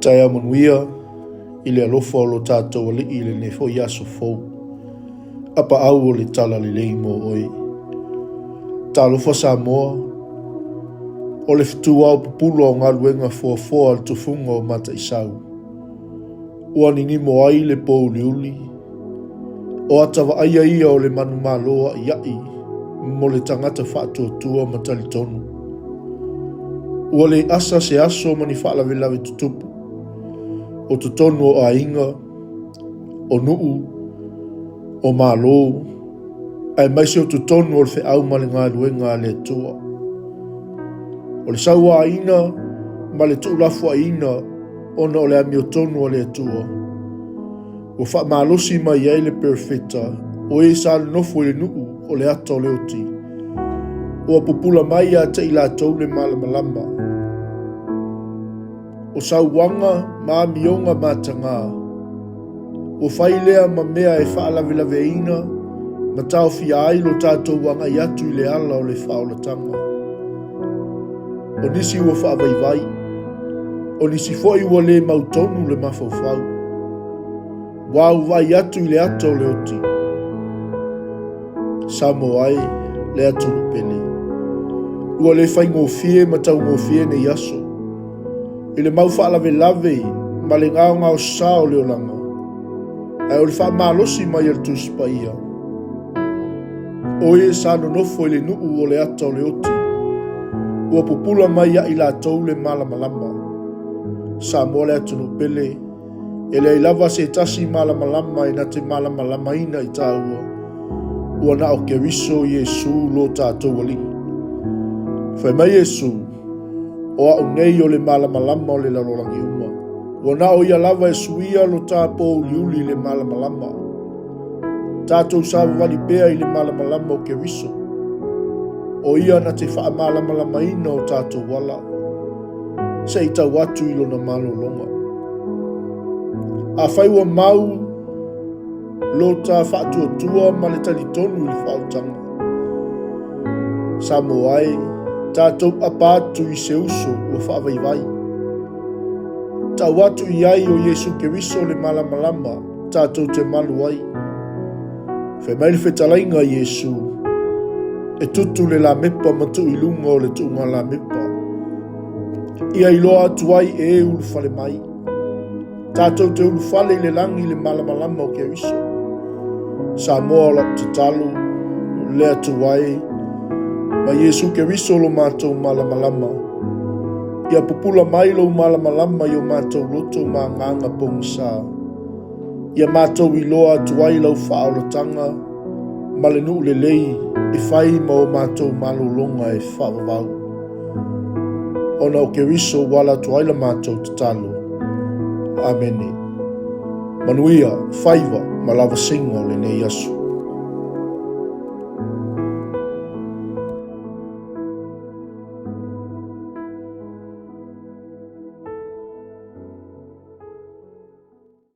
Taeao manuia i le alofa o lo tatou Alii i lenei foi aso fou. Apaau o le tala lelei mo oe. Talofa Samoa, o le fetuao pupula o galuega foafoa a le tufuga o Mataisau. Ua ninimo ai le pōuliuli, o ata vaaia ia o le manumalo a'ia'i mo le tagata faatuatua ma talitonu. Ua le asa se aso ma ni faalavelave tutupu o totonu o aiga, o nuu, o malo, aemaise o totonu o le feau ma le galuega a le Atua. O le sauaina ma le tuulafoaiina ona o le amiotonu a le Atua, ua faamalosi mai ai le perofeta o e sa nonofo i le nuu o le ata o le oti, ua pupula mai ia te i latou le malamalama. O sauaga ma amioga mataga, ua fai lea ma mea e faalavelaveina ma taofia ai lo tatou agai atu i le ala o le faaolataga. O nisi ua faavaivai, o nisi foi ua le mautonu le mafaufau. Ua auvaai atu i le ata o le oti. Samoa e, le atunuu pele. Ua le faigofie ma taugofie nei aso. I le mau faalavelave ma le gaogaosa o le olaga, ae o le faamalosi mai a le Tusi Paia, o e sa nonofo i le nuu o le ata o le oti, ua pupula mai ia i latou le malamalama. Samoa le atunuu pele, e leai lava se tasi malamalama e na te malamalamaina i tāua, ua na o Keriso Iesu lo tātou Alii. Fai mai Iesu, O au nei o le malamalama o le lalolagi uma. Ua na o ia lava e suia lo tā pōuliuli i le malamalama. Tātou savavali pea i le malamalama o Keriso. O ia na te faamalamalamaina o tātou ala, se i tau atu i lona malologa. Afai ua mau lo ta faatuatua ma le talitonu i le faaolataga, Samoa e, tātou apa atu i se uso ua faavaivai. Tau atu i ai o Iesu Keriso le malamalama tātou te malu ai. Fai mai le fetalaiga a Iesu, E tutu le lamepa ma tuu i luga o le tuuga lamepa. Ia iloa atu ai e e ulufale mai. Tātou te ulufale i le lagi i le malamalama o Keriso. Samoa o lau tatalo, le Atua e, ma Iesu Keriso lo matou malamalama. Ia pupula mai lou malamalama i o matou loto ma agaga pogisa. Ia matou iloa atu ai lau faaolataga ma le nuu lelei e fai ma o matou malologa e faavavau. Ona o Keriso ua ala atu ai la matou tatalo. Amene. Manuia, faiva ma lavasiga o lenei aso.